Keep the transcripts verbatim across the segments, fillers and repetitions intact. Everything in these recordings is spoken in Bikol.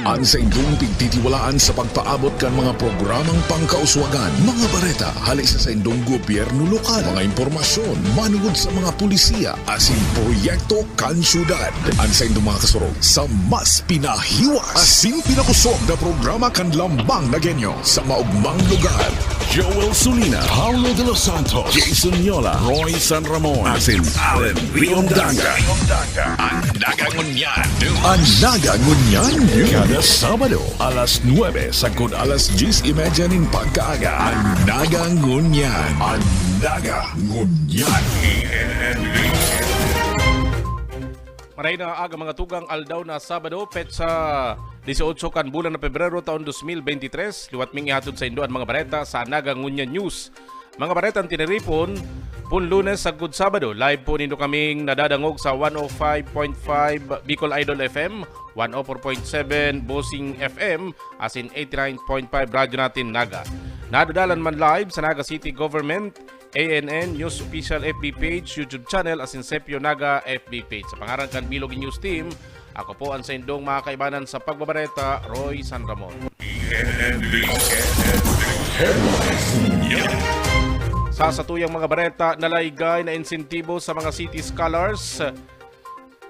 An saindong pigtitiwalaan sa pagpaabot kan mga programang pangkauswagan, mga bareta hali sa saindong gobyerno lokal, mga impormasyon manungod sa mga polisiya asin proyekto kan syudad. An saindong mga kasurog sa mas pinahiwas asin pinakosog na programa kan Lambang na Genyo sa maogmang lugar. Joel Sulina, Paulo de los Santos, Jason Yola, Roy San Ramon, asin Allen Riondanga. An Naga Ngunyan News. An Naga Ngunyan News. Kada Sabado, alas nuebe sagkod alas dyes y media nin pagkaaga. An Naga Ngunyan. An Naga Ngunyan. Maray na aga, mga tugang, aldaw na Sabado, petsa dieciocho kan bulan na Pebrero, taon dos mil beintitres. Liwat ming ihatod saindo an mga bareta sa Naga Ngunyan News. Mga baretang tiniripon, pon Lunes sagkod Sabado, live po nindo kaming nadadangog sa one oh five point five Bicol Idol F M, one oh four point seven Bossing F M, asin eighty-nine point five Radyo Natin Naga. Nadadalan man live sa Naga City Government, A N N News Official F B page, YouTube channel, asin Sepio Naga F B page. Sa pangaran kan Bilog News Team, ako po an saindong mga kaibanan sa pagbabareta, Roy San Ramon. Sa satuyang mga bareta, nalaygay na insentibo sa mga city scholars,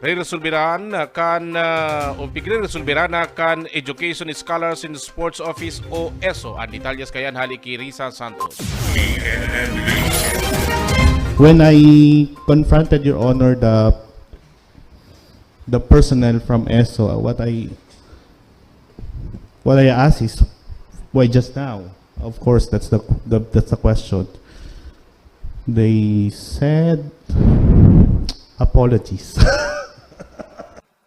reresolberan kan, ah, o pigreresolberan na kan Education Scholars in Sports Office o eso. An detalyes kayan hali ki Risa Santos. When I confronted, Your Honor, the the personnel from eso, what I what I asked is, why just now? Of course, that's the, the that's the question. They said, apologies.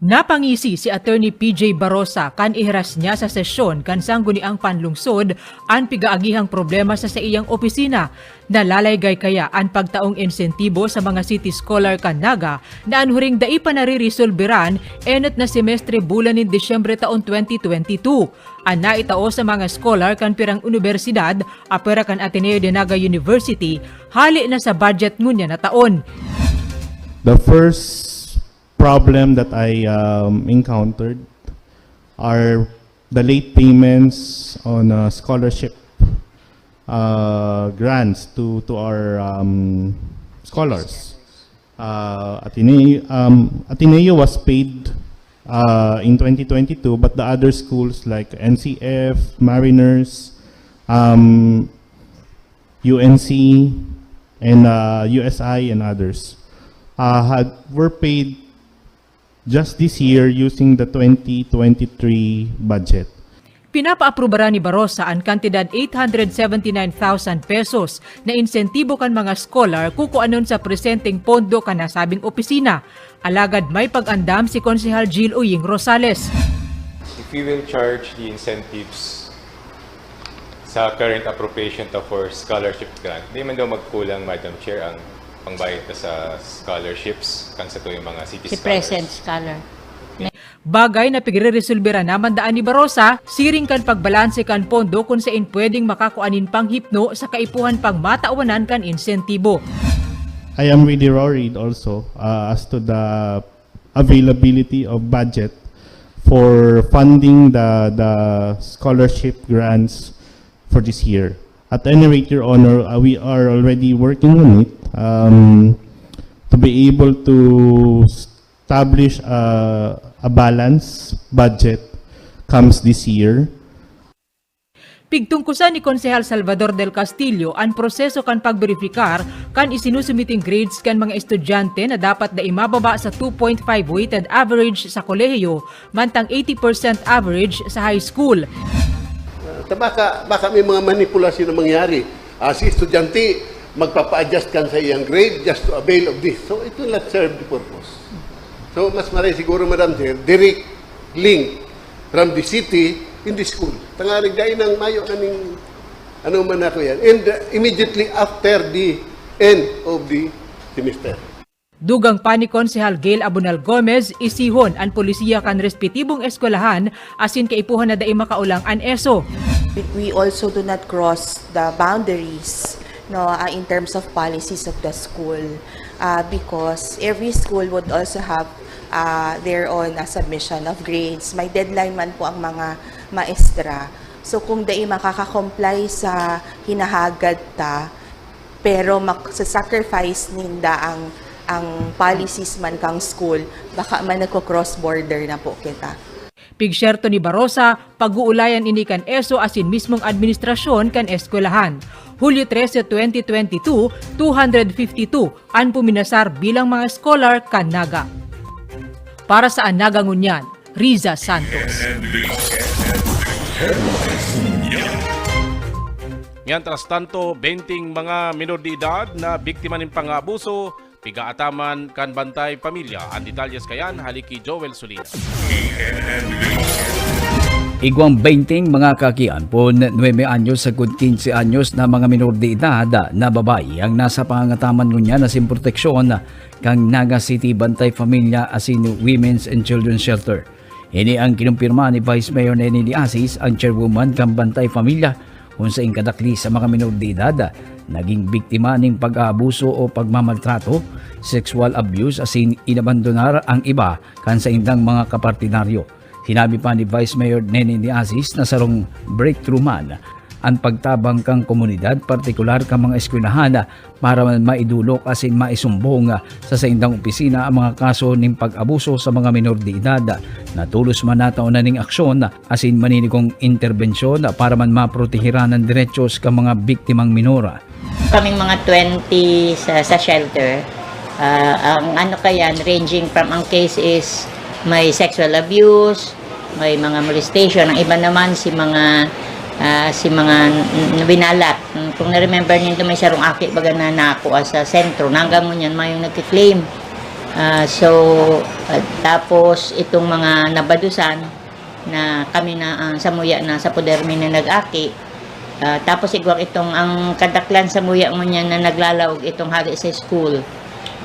Napangisi si Attorney P J Barosa kan ihiras niya sa sesyon kan Sangguniang Panlungsod an pigaagihang problema sa saiyang opisina. Nalalaygay kaya an pagtaong insentibo sa mga city scholar kan Naga na an huring dai pa nariresolberan enot na semestre bulan nin Disyembre taon twenty twenty-two. An naitao sa mga scholar kan pirang unibersidad, apwera kan Ateneo de Naga University, hale na sa budget ngunyan na taon. The first problem that I um, encountered are the late payments on uh, scholarship uh, grants to to our um, scholars. Uh, Ateneo, um, Ateneo was paid uh, in twenty twenty-two, but the other schools like N C F, Mariners, um, U N C, and uh, U S I and others uh, had were paid just this year using the twenty twenty-three budget. Pinapaaprubaran ni Barosa an kantidad eight hundred seventy-nine thousand pesos na insentibo kan mga scholar kukuanon sa presenteng pondo kan nasabing opisina. Alagad may pag-andam si Konsehal Jill Uying Rosales. If we will charge the incentives sa current appropriation ta for scholarship grant, di man daw magkulang, Madam Chair, ang pangbayad ta sa scholarships kan satuyang mga city Si scholars. Present Scholar. Bagay na pigreresolbera naman daan ni Barosa, siring kan pagbalanse kan pondo kun sain pwedeng makakua nin panghipno sa kaipuhan pang matawanan kan insentibo. I am really worried also uh, as to the availability of budget for funding the the scholarship grants for this year. At any rate, Your Honor, uh, we are already working on it um, to be able to establish a, a balanced budget comes this year. Pigtungkusan ni Konsehal Salvador del Castillo an proseso kan pagberipikar kan isinusumiting grades kan mga estudyante na dapat dai mababa sa two point five weighted average sa kolehiyo mantang eighty percent average sa high school. Ta baka, baka may mga manipulasyon na mangyari. Ah, si estudyante, magpapa-adjust kan sa iyang grade just to avail of this. So, it will not serve the purpose. So, mas maray siguro, Madam Chair, direct link from the city in the school. Tangarig dai nang mayo na ning ano man ako yan. And uh, immediately after the end of the semester. Dugang pa ni Konsehal Gail Abonal Gomez, isihon an polisiya kan respetibong eskwelahan asin kaipuhan na dai makaolang an eso. We also do not cross the boundaries, no, uh, in terms of policies of the school, uh, because every school would also have ah, their own, ah, submission of grades. May deadline man po ang mga maestra. So, kung dai makaka-comply sa hinahagad ta, pero mak-, sa sacrifice ninda ang, ang policies man kang school, baka man nagko-cross border na po kita. Pigsyerto ni Barosa, pag-uulayan ini kan eso asin mismong administrasyon kan eskwelahan. Hulyo trese, twenty twenty-two, two hundred fifty-two an puminasar bilang mga scholar kan Naga. Para sa An Naga Ngunyan, Riza Santos. Mientras tanto, benteng mga minor de edad na biktima nin pang-aabuso, pigaataman kan Bantay Pamilya. An detalyes kayan, hali ki Joel Solina. Igwang benteng mga kaakian, pon nuebe anyos sagkod kinse anyos na mga minor de edad na babayi ang nasa pangangataman ngunyan asin proteksyon kan Naga City Bantay Pamilya asin Women's and Children's Shelter. Ini ang kinumpirma ni Vice Mayor Neni de Asis, ang chairwoman kan Bantay Pamilya, kun saing kadakli sa mga minor de edad naging biktima nin pag-aabuso o pagmamaltrato, sexual abuse asin inabandonar ang iba kan saindang mga kapartidaryo. Sinabi pa ni Vice Mayor Neni de Asis na sarong breakthrough man an pagtabang kan komunidad, partikular kan mga eskwelahan, para man maidolok asin maisumbong sa saindang opisina ang mga kaso nin pag-abuso sa mga minor de edad, na tolos man nataon na ning aksyon asin maninigong interbensyon para man maprotehiran an derechos kan mga biktimang minor. Kaming mga twenty sa, sa shelter, ah, ang ano kayan, ranging from, ang case is may sexual abuse, may mga molestation, ang iba naman si mga, ah, si mga n-, n-, winalat. Mm, kung na-remember nindo, may sarong aki baga na nakuha sa sentro. Na hanggang ngunyan, mayong nagki-claim. Ah, so, ah, tapos itong mga nabadusan na kami na, ah, samuya na sa poder mi na nag-aki. Ah, tapos igwang itong ang kadaklan samuya ngunyan na naglalaog itong hali sa school.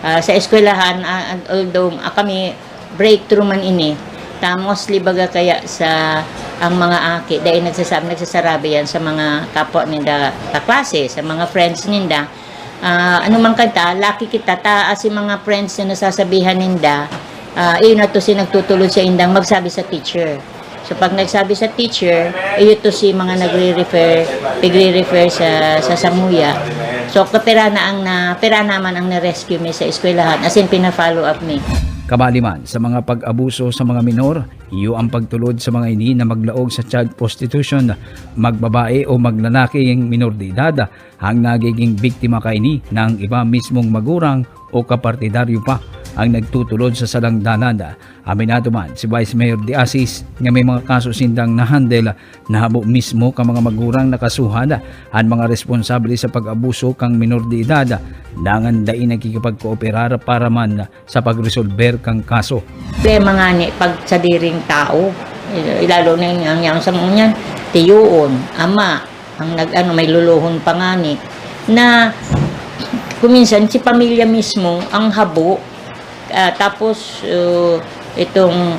Ah, sa eskwelahan, ah, although, ah, kami, breakthrough man ini. Ta mostly baga kaya sa ang mga aki, dai nagsasab-, nagsasarabi yan sa mga kapwa ninda kaklase, sa mga friends ninda. Ah, ano man kanta, lucky kita, ta, ah, si mga friends na nasasabihan ninda, ah, iyon na to si nagtutulod sa indang magsabi sa teacher. So, pag nagsabi sa teacher, iyo to si mga nagre-refer, nagre-refer sa, sa samuya. So, kapira na ang na, pira naman ang na-rescue mi sa eskwelahan, as in, pina-follow up mi. Kabali man sa mga pag-abuso sa mga minor, iyo ang pagtulod sa mga ini na maglaog sa child prostitution, magbabae o maglalaking minor de edad, ang nagiging biktima kaini na ang iba mismong magurang o kapartidaryo pa ang nagtutulod sa sadang dalan. Aminado man si Vice Mayor de Asis nga may mga kaso sindang na-handle, nahabo mismo ka mga magurang nakasuhan an mga responsable sa pag-abuso kan minor de edad, dangan dai nakikipagkooperar para man sa pagresolber kan kaso. Problema ngani pag sadiring tao, lalo na yung, yung, yung sa mga niyan, tiyoon, ama, ang nag-ano, may lulohon pa ngani, na kuminsan si pamilya mismo ang habo, ah, tapos, uh, itong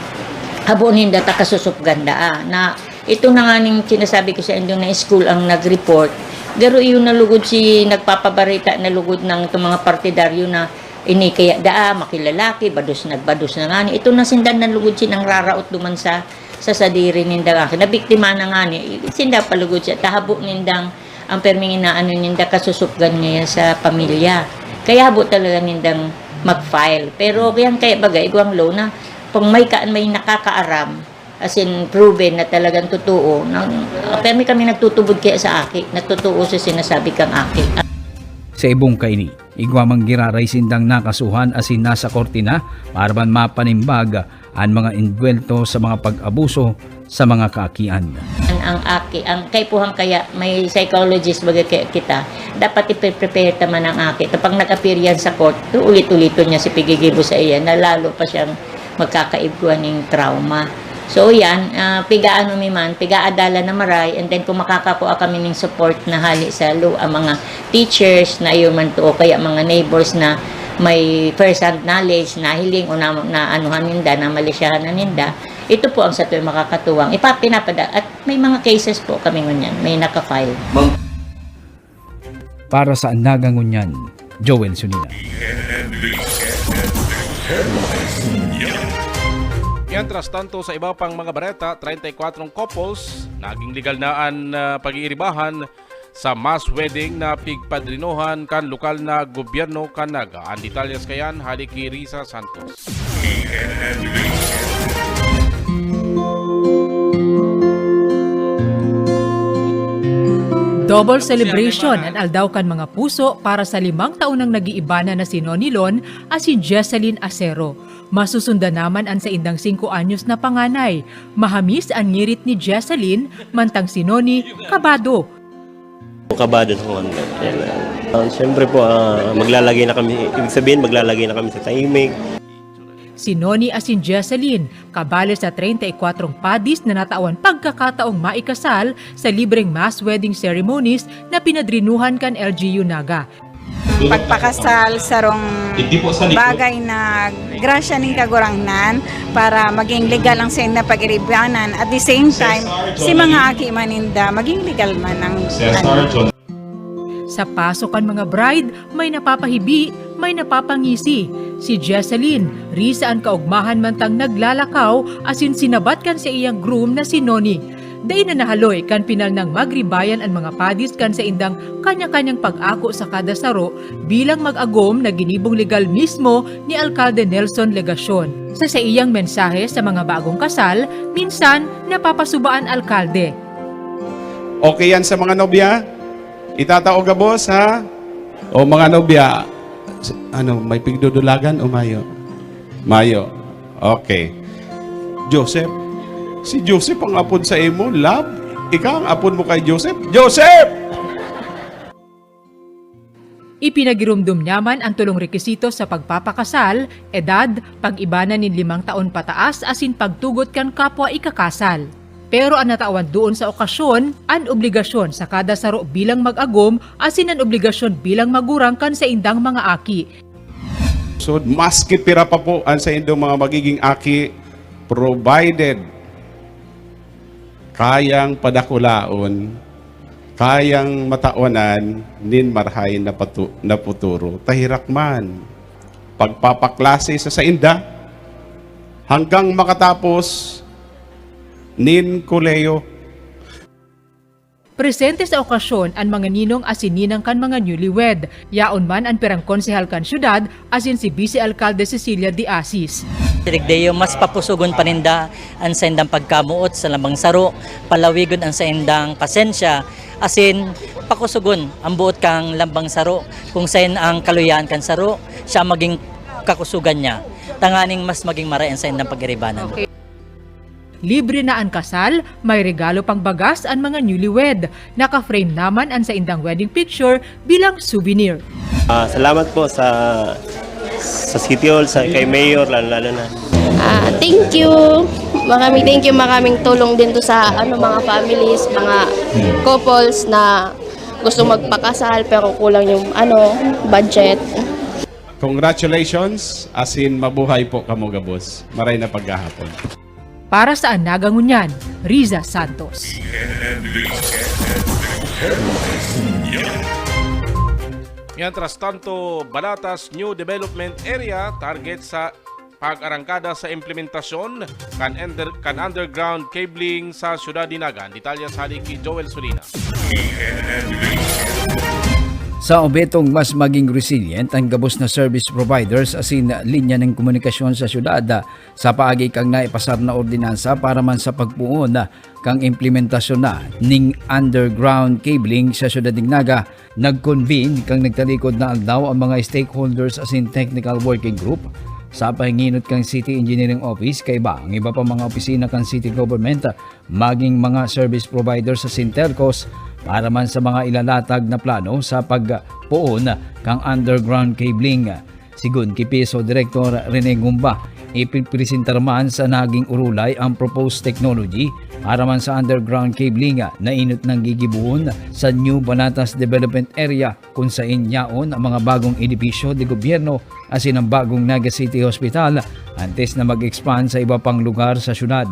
habo ninda ta kasusupgan daa, na ito na nga ning sinasabi ko sa indo na school ang nag-report, pero iyon na lugod si nagpapabarita na lugod ng itong mga partidaryo na ini kaya daa, makilalaki, bados nagbados na ngani. Ito na sinda na lugod sinang raraot duman sa, sa sadiri ninda ngani. Nabiktima na ngani, sinda pa lugod siya. Ta habo nindang, ang perming inaano ninda, kasusupgan niya sa pamilya. Kaya habo talaga nindang mag-file. Pero yan kaya baga, igwang law na, kung may ka-, may nakakaaram, as in, proven na talagang totoo, na, permi kami nagtutubod kaya sa aki, na totoo sa sinasabi kang aki. Sa ibong kaini, igwa mang giraray sindang nakasuhan asin nasa korte na para man mapanimbag an mga envuelto sa mga pag-abuso sa mga kaakian. An, ang aki, ang kaipuhan kaya may psychologist baga kaya kita, dapat ipe-prepare ta man ang aki. Kapag nag-appear yan sa court, ulit-uliton niya si pigigibo sa iya, na lalo pa siyang magkakaigwa ning trauma. So, yan, ah, pigaano mi man, pigaadala na maray, and then kung makakakua kami ning support na hali sa lu-, ang mga teachers na iyo man to, o kaya mga neighbors na may first-hand knowledge, nahiling o na, na anuhan ninda, namalisyahan na ninda, ito po ang sa tuwing makakatuwang. Ipa-, pinapada-, at may mga cases po kami ngunyan, may naka-file. Para sa An Naga Ngunyan, Joel Sunina. Mientras tanto, sa iba pang mga bareta, treinta y cuatro couples naging legal na an, ah, pag-iiribahan sa mass wedding na pigpadrinohan kan lokal na gobyerno kan Naga. An detalyes kayan hali ki Risa Santos. Double celebration an Aldaw kan Mga Puso para sa limang taon nang nag-iibanan na si Noni Lon asin Jesseline Acero. Masusundan naman an saindang singko anyos na panganay. Mahamis an ngirit ni Jesseline, mantang si Noni, kabado. Kabado na kung ano. Yan, ah, Siyempre po, ah, maglalagay na kami, ibig sabihin, maglalagay na kami sa tahimik. Si Noni asin Jesseline, kabale sa treinta y cuatro padis na natawan pagkakataong maikasal sa libreng mass wedding ceremonies na pinadrinuhan kan L G U Naga. Pagpakasal, sarong bagay na grasya ning Kagurangnan para maging legal ang sainda pag-iribanan. At the same time, si mga aki man ninda, maging legal man ang ano. Sa paso kan mga bride, may napapahibi, may napapangisi. Si Jesseline, risa an kaugmahan mantang naglalakaw asin sinabat kan saiyang groom na si Noni. Dai na nahaloy kan pinalnang magribayan an mga padis kan saindang kanya-kanyang pag-ako sa kada saro bilang mag-agom na ginibong legal mismo ni Alkalde Nelson Legacion. Sa saiyang mensahe sa mga bagong kasal, minsan napapasuba an alkalde. Okay yan sa mga nobya? Itatao gabos, ha? O mga nobya, s- ano, may pigdudulagan o mayo? Mayo. Okay. Joseph, si Joseph ang apod sa imo, love? Ikaw ang apod mo kay Joseph? Joseph! Ipinagiromdom niya man an tolong rekisito sa pagpapakasal, edad, pag-ibanan nin limang taon pataas asin pagtugot kan kapwa ikakasal. Pero an natawan doon sa okasyon, an obligasyon sa kada saro bilang mag-agom asin an obligasyon bilang magurang kan saindang mga aki. So, maski pira pa po ang saindong mga magiging aki, provided kayang padakulaon, kayang matawanan nin marahay na, patu- na puturo. Tahirak man, pagpapaklase sa sainda hanggang makatapos nin kolehiyo. Presente sa okasyon an mga ninong asin ninang kan mga newlywed. Yaon man an pirang konsehal kan syudad asin si Bise Alkalde Cecilia de Asis. Tigdeo, mas papusugon pa ninda an saindang pagkamoot sa lambang saro, palawigon an saindang pasensya, asin pakusugon ang buot kang lambang saro, kung sain ang kaluyahan kan saro, siya maging kakusugan niya, tanganing mas maging maray an saindang pag-iribanan. Libre na an kasal, may regalo pang bagas an mga newlywed. Naka-frame naman an saindang wedding picture bilang souvenir. Ah, salamat po sa sa City Hall, sa kay Mayor, lalo-lalo na. Ah, thank you. Maraming thank you, maraming tulong din to sa ano mga families, mga couples na gusto magpakasal pero kulang yung ano budget. Congratulations, asin mabuhay po kamo gabos. Maray na paghahapon. Para sa Anaga Ngunyan, Riza Santos. Mientras tanto, Balatas New Development Area target sa pag-arangkada sa implementasyon kan, ender, kan underground cabling sa siyudad ni Naga. Detalye sa hali ki Joel Solina. Sa obetong mas maging resilient ang gabos na service providers asin linya nin komunikasyon sa syudad, sa paagi kan naipasar na ordinansa para man sa pagpoon kan implementasyon na nin underground cabling sa syudad nin Naga, nag-convene kan nagtalikod na aldaw ang mga stakeholders asin technical working group sa pahinginot kan City Engineering Office kaiba ang iba pa mga opisina kan City Government, maging mga service provider sa Sintelcos para man sa mga ilalatag na plano sa pagpoon kan underground cabling. Sigon ki PESO Director Rene Gumba, ipipresentar man sa naging urulay ang proposed technology para man sa underground cabling na inot nang gigibohon sa New Banatas Development Area, kun sain yaon ang mga bagong edipisyo de gobyerno asin ang bagong Naga City Hospital antes na mag-expand sa iba pang lugar sa syudad.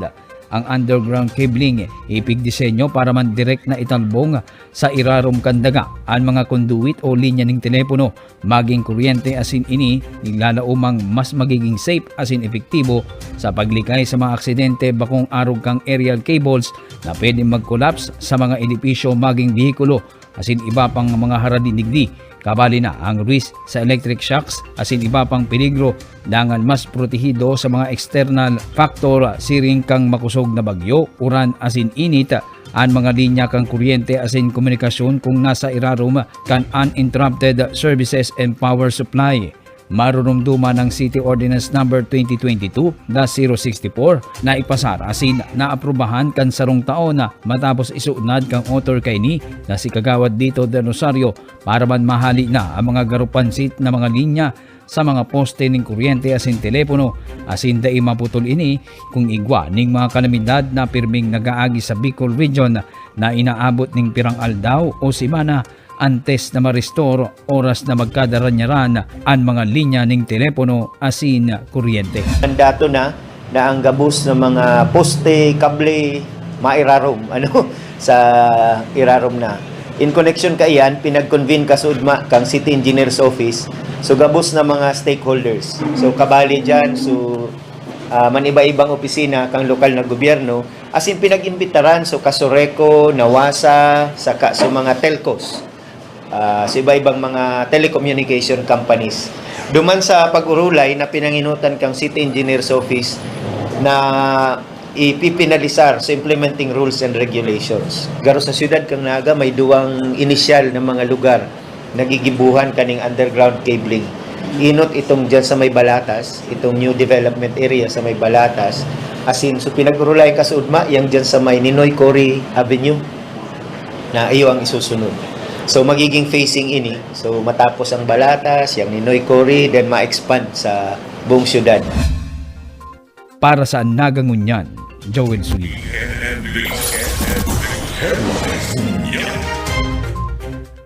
Ang underground cabling ipigdisenyo para man direk na italbong sa irarom kan daga an mga conduit o linya ning telepono magin kuryente, asin ini niglalaomang mas magiging safe asin epektibo sa paglikay sa mga aksidente bakong arog kan aerial cables na pwedeng mag-collapse sa mga edipisyo magin behikulo asin iba pang mga haradin digdi. Kabali na ang risk sa electric shocks asin iba pang peligro, dangan mas protehido sa mga external factor siring kan makusog na bagyo, uran asin init, an mga linya kan kuryente asin komunikasyon kung nasa irarom kan uninterrupted services and power supply. Marurumduman ang City Ordinance Number twenty twenty-two dash zero sixty-four na ipasar asin naaprubahan kan sarong taon na matapos isunad kan author kaini na si Kagawad Dito del Rosario para man mahali na ang mga garo pansit na mga linya sa mga poste ning kuryente asin telepono, asin dai maputol ini kung igwa ning mga kalamidad na pirming nagaagi sa Bicol Region na inaabot ning pirang aldaw o semana antes na ma-restore oras na magkadaranyaran an mga linya ning telepono asin kuryente. Mandato na na ang gabos na mga poste, kable, mairarom, ano, sa irarom na. In connection kaiyan, pinag-convene kasuodma kang City Engineer's Office, so gabos na mga stakeholders. So kabali dyan, so, ah, man iba-ibang opisina kang lokal na gobyerno, asin pinag-imbitaran, so Casureco, Nawasa, saka so mga telcos, ah, sa iba-ibang mga telecommunication companies. Duman sa pag-urulay na pinanginutan kang City Engineer's Office na ipipinalisar sa implementing rules and regulations. Garo sa siyudad kang Naga, may duwang inisyal na mga lugar na gigibuhan kaning underground cabling. Inot itong dyan sa may Balatas, itong new development area sa may Balatas. Asin, so pinag-urulay kasuodma, yang dyan sa may Ninoy Cory Avenue na iyo ang isusunod. So, magiging phasing ini. So, matapos ang Balatas, yang Ninoy Cory, then ma-expand sa buong syudad. Para sa Naga Ngunyan, Joel Suliman.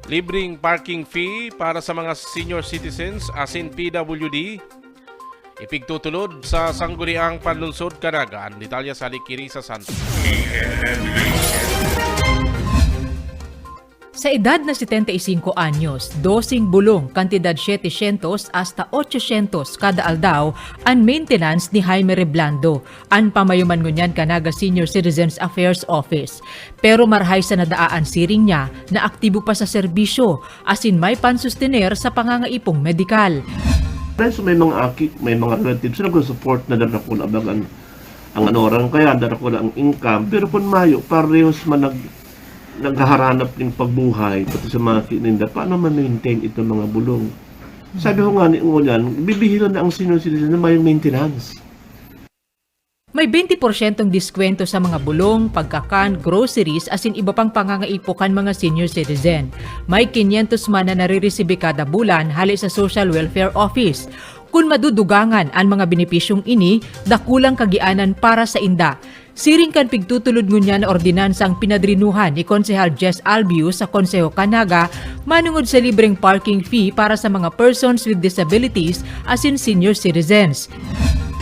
Libreng parking fee para sa mga senior citizens asin P W D, ipigtutulod sa Sangguniang Panlungsod kan Naga. An detalye sa Likiri sa Santos. Sa edad na setenta y cinco anyos, doseng bulong, kantidad setecientos hasta ochocientos kada aldaw an maintenance ni Jaime Reblando, an pamayo man ngunyan kan Naga Senior Citizens Affairs Office. Pero marahay sa nadaa an siring niya na aktibo pa sa serbisyo, asin may pansustener sa pangangaipong medikal. Dahil sa may mga aki, may mga relatives na nagsusupport na darakula bagan ang anoran kaya darakula ang income. Pero kung mayo, parehos man nag, naghaharanap ng pagbuhay, pati sa mga kininda, paano ma-maintain itong mga bulong? Sabi ko nga ni Ngunyan, bibihilan na ang senior citizen na may maintenance. May twenty porsyentong diskwento sa mga bulong, pagkakan, groceries, asin iba pang pangangaipo kan mga senior citizen. May quinientos man na nariresibi kada bulan hale sa Social Welfare Office. Kun madudugangan an mga benepisyong ini, dakulang kagianan para sainda. Siring kan pigtutulod ngunyan na ordinansang pinadrinuhan ni Konsehal Jess Albius sa Konseho kan Naga, manongod sa libreng parking fee para sa mga persons with disabilities asin senior citizens.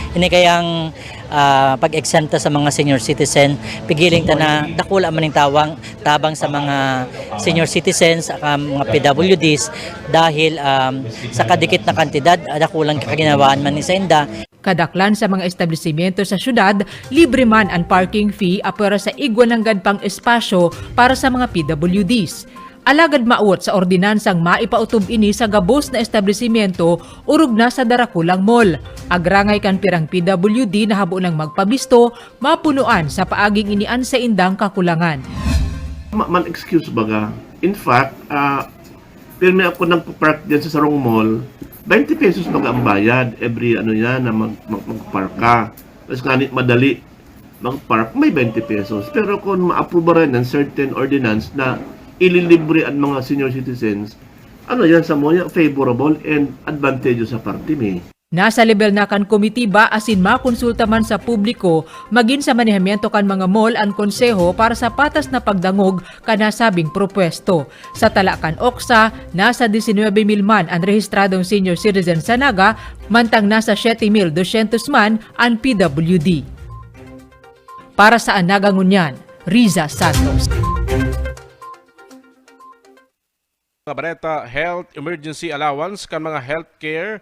Ini kayang, ah, pag-exempta sa mga senior citizen, pigiling ta na dakula man ning tawang, tabang sa mga senior citizens, saka mga P W Ds, dahil, um, sa kadikit na kantidad, ah, dakulang kaginawaan man ni sainda. Kadaklan sa mga establisimyento sa syudad, libre man an parking fee, apwera sa igwa nanggad pang espasyo para sa mga P W Ds. Alagad mawot sa ordinansang maipaotob ini sa gabos na establisimyento orog na sa darakulang mall. Agrangay kan pirang P W D na habo nang magpabisto, mapunoan sa paaging ini an saindang kakulangan. Ma-, man excuse baga. In fact, ah, pirmi ako nagpa-park diyan sa sarong mall, twenty pesos baga ang bayad every ano yan na mag-, mag-, mag-park ka. Tapos ngani madali mag-park, may twenty pesos. Pero kung ma-approve rin ng certain ordinance na ililibre ang mga senior citizens, ano yan, sa mga favorable and advantageous sa party mi. Nasa level na kan komitiba asin makonsulta man sa publiko, magin sa manehamiento kan mga mall an konseho para sa patas na pagdangog kan nasabing propwesto. Sa tala kan OCSA, nasa diecinuebe mil man an rehistradong senior citizen sa Naga, mantang nasa siete mil doscientos man an P W D. Para sa Anaga Ngunyan, Riza Santos. Mga bareta, health emergency allowance kan mga healthcare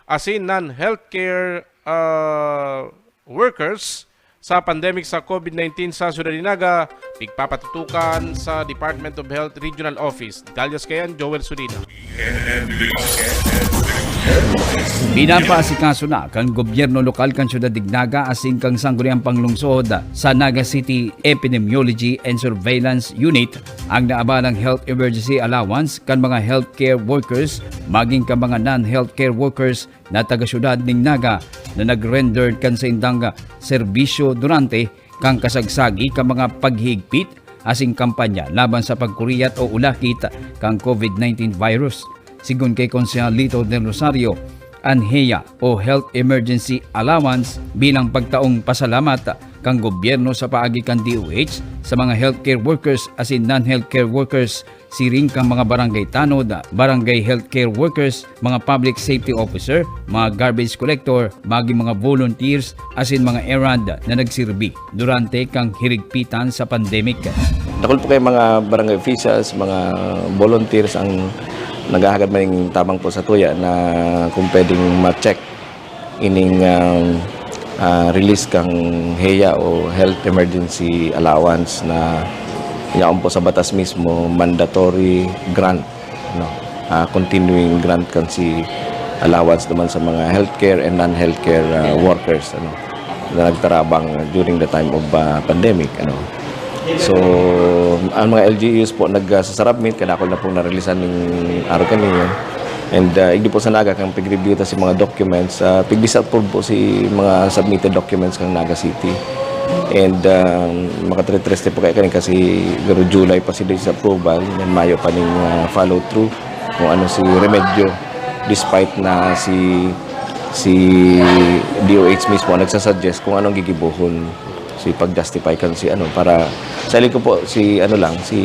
asin non-healthcare, ah, workers sa pandemic sa COVID nineteen sa Syudad nin Naga, pigpapatutukan sa Department of Health Regional Office. Detalles kayan, Joel Sudina. Pinapaasikaso na kan gobyerno lokal kan Syudad nin Naga asin kan Sangguniang Panglungsod sa Naga City Epidemiology and Surveillance Unit ang naabalang health emergency allowance kan mga healthcare workers maging kan mga non-healthcare workers na taga-syudad nin Naga na nag-render kan saindang serbisyo durante kan kasagsagi kan mga paghigpit asin kampanya laban sa pagkuriyat o ulakit kan COVID nineteen virus. Sigon kay Konsehal Lito Del Rosario, an heya o Health Emergency Allowance bilang pagtaong pasalamat kan gobyerno sa paagi kan D O H sa mga healthcare workers asin non-healthcare workers siring kan mga barangay tanod, barangay healthcare workers, mga public safety officer, mga garbage collector, magin mga volunteers, asin mga errand na nagsirbi durante kan hirigpitan sa pandemic. Dakul po kay mga barangay officials, mga volunteers ang naghahagad maning tabang po sa tuya na kung pwedeng ma-check ining, um, ah, release kang heya o health emergency allowance na yaon po sa batas mismo, mandatory grant, no? Ah, continuing grant kan si allowance naman sa mga healthcare and non-healthcare, ah, workers, ano, na nagtarabang during the time of, ah, pandemic, ano. So, ang mga L G Us po nagsasarabmit, kadakul na pong narilisan ning araw kaniya. And, ah, igdi po sa Naga, kan pig-review ta si mga documents, ah, pig-disapprove po si mga submitted documents kan Naga City. And, ah, makatretreste po kaya kani kasi garo July pa si disapproval, then mayo pa ning, ah, follow through kung ano si remedyo, despite na si, si D O H mismo ang nagsasuggest kung anong gigibohon. Si pag-justify kan si ano, para sa hiling ko po, si ano lang, si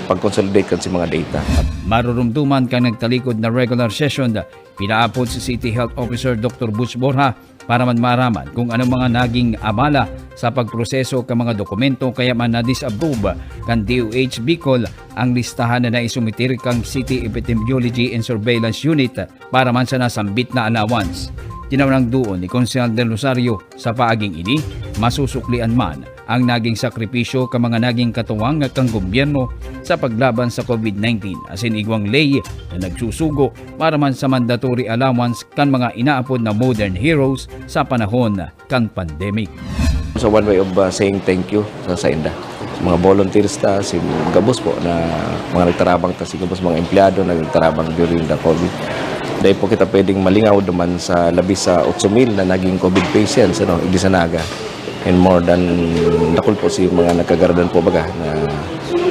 pag-consolidate kan si mga data. Marurumduman kan nagtalikod na regular session, pinaapod si City Health Officer Doctor Butch Borja para man maaraman kung anong mga naging abala sa pagproseso kan mga dokumento kaya man na-disapprove kan D O H Bicol ang listahan na naisumitir kan City Epidemiology and Surveillance Unit para man sa nasambit na allowance. Tinawan ang duon ni Konsehal Del Rosario sa paaging ini, masusuklian man ang naging sakripisyo kan mga naging katuwang kan gobyerno sa paglaban sa COVID nineteen asin igwang ley na nagsusugo para man sa mandatory allowance kan mga inaapod na modern heroes sa panahon kan pandemic. So, one way of, uh, saying thank you sa sainda. Mga volunteers ta, si gabos po na mga nagtarabang ta, si gabos mga empleyado na nagtarabang during the COVID. Dahil po kita pwedeng malingaw duman sa labis sa otso mil na naging COVID patients, ano, igdi sa Naga. And more than, dakul po si mga nagkagaradan po baga na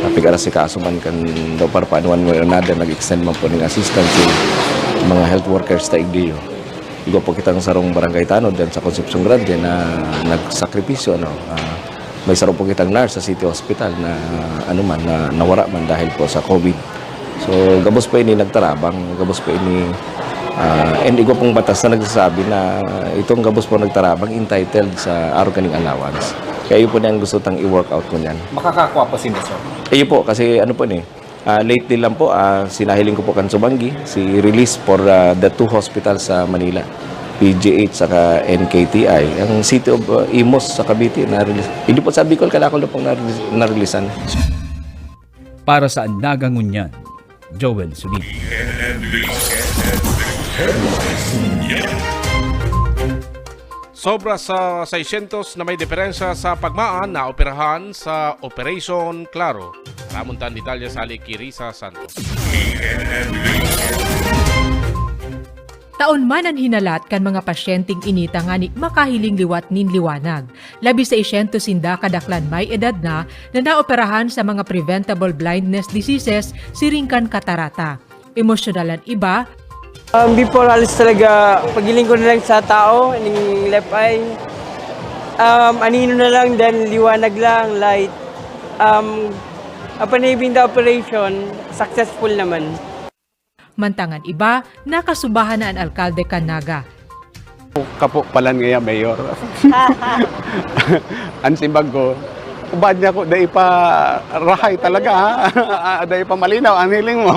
napig-arasikaso man kan daw para pa one way or another, nag-extend man po ning assistance sa mga health workers ta igdiyo. Igwa po kitang sarong barangay tanod diyan sa Concepcion Grande na nagsakripisyo, ano, ah, may saro po kitang nurse sa City Hospital na, ano man, na nawara man dahil po sa COVID. So, gabos po ini nagtarabang, gabos po ini, ah, and igwa pong batas na nagsasabi na itong gabos po nagtarabang entitled sa araw kaning allowance. Kaya yun po na ang gusto tang i-work out ko niyan. Makakakuha po sino, sir? Iyo po, kasi ano po ni, Ah, lately lang po, ah, sinahiling ko po kan Subangui, si release for, ah, the two hospitals sa Manila, P G H saka N K T I. Ang City of, ah, Imus sa Cavite na release. Hindi po sa Bicol, kadakol na pong na-release, na-releasean. Para sa Anaga Ngunyan, Joel Sudin. Sobra sa seiscientos na may diferensya sa pagmaan na operahan sa Operation Claro. Aramon ta an detalye sa hali ki Risa Santos. Taon man an hinalat kan mga pasyenteng ini tangani makahiling liwat nin liwanag. Labi seiscientos sinda kadaklan may edad na na naoperahan sa mga preventable blindness diseases siring kan katarata. Emosyonal an iba. Um, before, halos talaga, pagiling ko na lang sa tao, ning left eye. Um, anino na lang, then liwanag lang, light. Um, upon having the operation, successful naman. Mantang an iba, nakasubahan na an alkalde kan Naga. Kapo palan ngaya, Mayor. Ang simbag ko, ubad niya ko, dai pa rahay talaga, ha? Ah, dai pa malinaw ang hiling mo.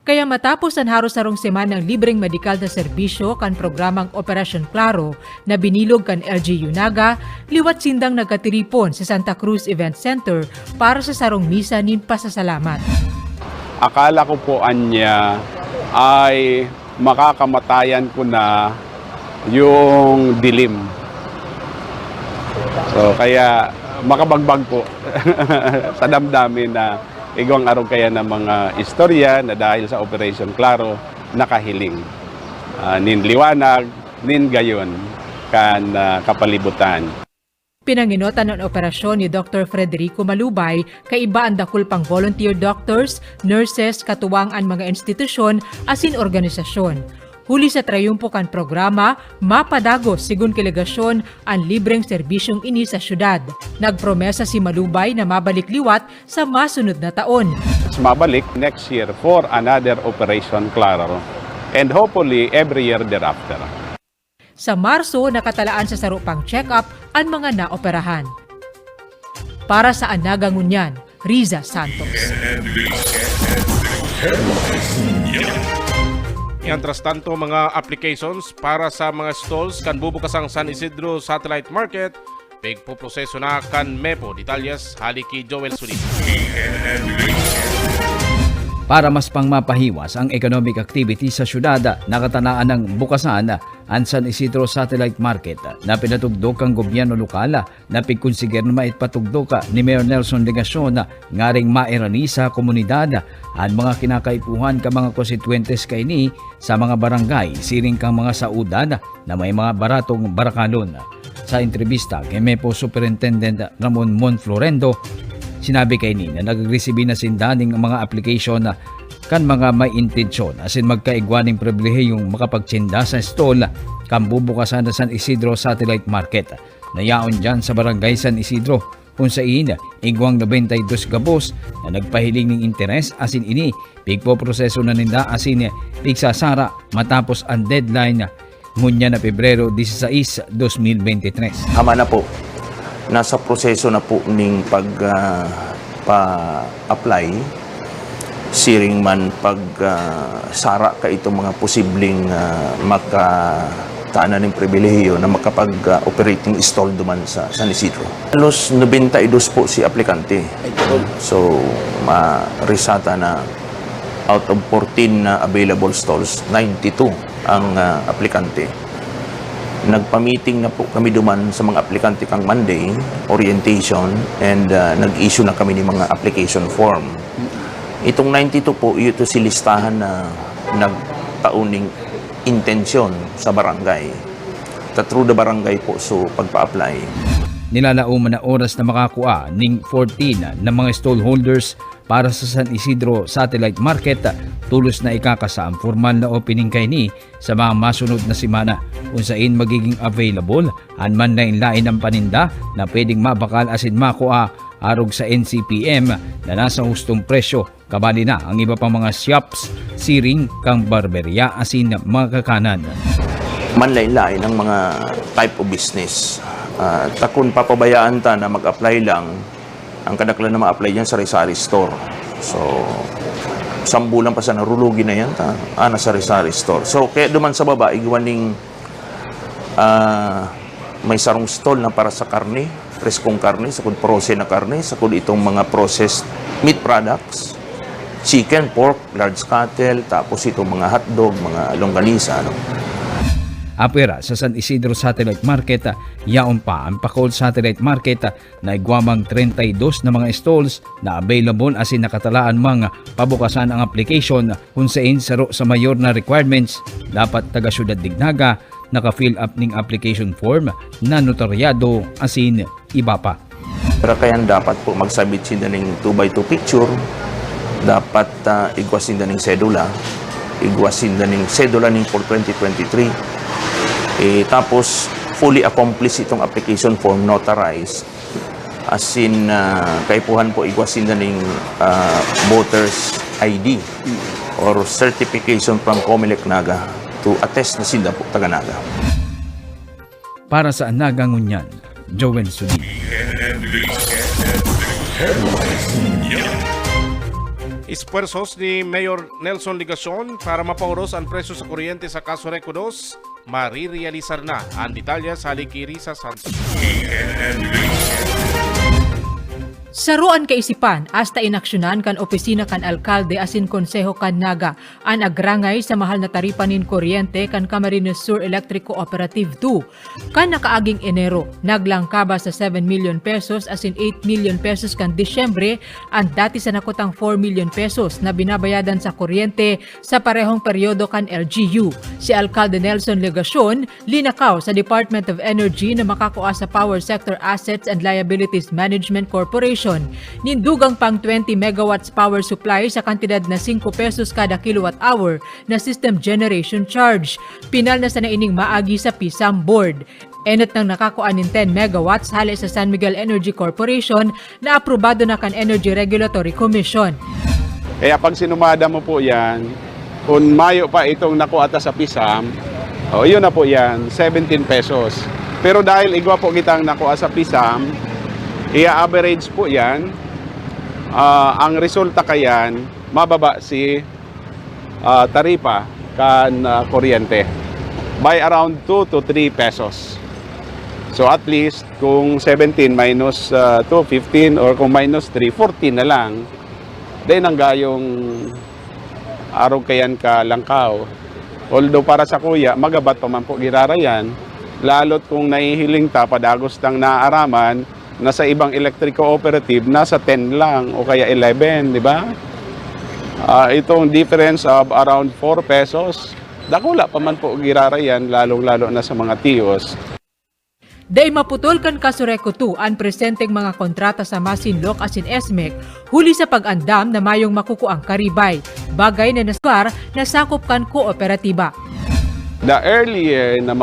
Kaya matapos an haros sarong semanang libreng medikal na serbisyo kan programang Operasyon Klaro na binilog kan L G U Naga, liwat sindang nagkatiripon sa Santa Cruz Event Center para sa sarong misa nin pasasalamat. Akala ko po anya ay makakamatayan ko na yung dilim. So, kaya makabagbag po sa damdamin na igwang arog kaya ng mga istorya na dahil sa Operation Klaro, nakahiling. Ah, nin liwanag, nin gayon, kan ah, kapalibutan. Pinangenotan an operasyon ni Doktor Frederico Malubay kaiba an dakul pang volunteer doctors, nurses, katuwang an mga institusyon asin organisasyon. Huli sa trayumpo kan programa, mapadagos, segun kalegasyon, an libreng serbisyong ini sa syudad. Nagpromesa si Malubay na mabalik liwat sa masunod na taon. Mas mabalik next year for another Operation Klaro, and hopefully every year thereafter. Sa Marso, nakatalaan sa saro pang check-up an mga naoperahan. Para sa Anaga Ngunyan, Riza Santos. Mientras tanto, mga applications para sa mga stalls kan bubukasang San Isidro Satellite Market, pigpoproseso na kan mepo. Detalyes hali ki Joel Solis. Para mas pang mapahiwas ang economic activity sa syudad, nakatalaan ng bukasan an San Isidro Satellite Market na pinatugdok kan gobyerno lokal na pigkonsider na maipatugdok ni Mayor Nelson Legacion ngaring mairani sa komunidad an mga kinakaipuhan kan mga konstituyentes kaini sa mga barangay siring kan mga saodan na may mga baratong barakalon. Sa entrebista kay Mepo Superintendent Ramon Monflorendo, sinabi kaini na nagresibi na sinda ning mga application kan mga may intensyon asin magkaigwa ning pribilehiyong makapagtinda sa stall kan bubukasan na San Isidro Satellite Market na yaon diyan sa Barangay San Isidro, kung sain igwang nobenta y dos gabos na nagpahiling ning interes asin ini pigpoproseso na ninda asin pigsasara matapos an deadline ngunyan na Pebrero dieciséis, dos mil bente tres. Tama na po. Nasa proseso na po ning pag, ah, pa-apply. Siring man pag, ah, sara ka itong mga posibleng, ah, makatanan ning pribilehiyo na makapag, ah, operating stall duman sa San Isidro. Halos nobenta y dos po si aplikante. So, marisata na out of fourteen na available stalls, ninety-two ang, ah, aplikante. Nagpa-meeting na po kami duman sa mga aplikante kang Monday, orientation, and, ah, nag-issue na kami ng mga application form. Itong ninety-two po, ito si listahan na nagtao ning intensyon sa barangay. Ta through the barangay po, so pagpa-apply. Nilalaoman na oras na makakua ning fourteen na mga stallholders para sa San Isidro Satellite Market, tolos na ikakasa ang formal na opening kaini sa mga masunod na semana, kung sain magiging available an manlain-lain ang paninda na pwedeng mabakal asin makua arog sa N C P M na nasa hustong presyo, kabali na ang iba pang mga shops, siring kan barberya asin mga kakanan. Manlain-lain ang mga type of business. Ah, ta kun papabayaan ta na mag-apply lang, ang kadaklan na ma-apply diyan, sari-sari store. So, sambulan pa sa narulugi na yan, ta, ah, na sari-sari store. So, kaya duman sa baba, igwa ning, ah, may sarong stall na para sa karne, preskong karne, sakod frozen na karne, sakod itong mga processed meat products, chicken, pork, large cattle, tapos itong mga hotdog, mga longganisa, ano. Apwera sa San Isidro Satellite Market, yaon pa ang Pacol Satellite Market na igwa mang treinta y dos na mga stalls na available asin nakatalaan mang pabukasan ang application, kun sain saro sa mayor na requirements, dapat taga Syudad Dignaga, naka-fill up ning application form na notaryado asin iba pa. Pero kaya dapat po magsabit sinda ning two by two picture, dapat, ah, igwa sinda ning sedula, igwa sinda ning sedula ning for twenty twenty-three. Eh, tapos, fully accomplished itong application form, notarized. As in, ah, kaipuhan po igwa sinda ning, ah, voters I D or certification from Comelec Naga. To attest na sinda po, taga Naga. Para sa Naga Ngunyan, Joel Sudin. Esfuerzos ni Mayor Nelson Legacion para mapauros an presyo sa kuryente sa Casureco dos, marirealisar na. An detalye sa Likirisa Santos. Saro an kaisipan, hasta inaksyonan kan opisina kan alkalde asin konseho kan Naga an agrangay sa mahal na taripa nin kuryente kan Camarines Sur Electric Cooperative two. Kan nakaaging Enero, naglangkaba sa seven million pesos asin eight million pesos kan Disyembre an dati sa nakutang four million pesos na binabayadan sa kuryente sa parehong peryodo kan L G U. Si Alkalde Nelson Legacion linakaw sa Department of Energy na makakua sa Power Sector Assets and Liabilities Management Corporation nin dugang pang twenty megawatts power supply sa kantidad na singko pesos kada kilowatt hour na system generation charge. Pinal na sana ining maagi sa PSAM Board. Enot nang nakakua nin ten megawatts hale sa San Miguel Energy Corporation na aprobado na kan Energy Regulatory Commission. Kaya pag sinumada mo po yan, kung mayo pa itong nakuha ta sa PSAM, o, yun na po yan, seventeen pesos. Pero dahil igwa po kitang nakuha sa PSAM, i-average po yan. Ah, ang resulta kayan, mababa si, ah, taripa kan, ah, kuryente by around two to three pesos. So at least, kung seventeen minus, ah, two, fifteen, or kung minus three, fourteen na lang. Dahil ang gayong arog kayan ka langkaw. Although para sa kuya, magabat pa man po girarayan. Lalo't kung nahihiling ta, padagos tang naaaraman, na sa ibang electric cooperative, nasa ten lang o kaya eleven, di ba? Ah, itong difference of around four pesos, dakula pa man po girarayan, lalong-lalo na sa mga T Os. Dai maputol kan Casureco two an presenteng mga kontrata sa Masinloc asin S M E C, huli sa pag-andam na mayong makukuang karibay, bagay na nasa lugar na sakop kan kooperatiba. The earlier na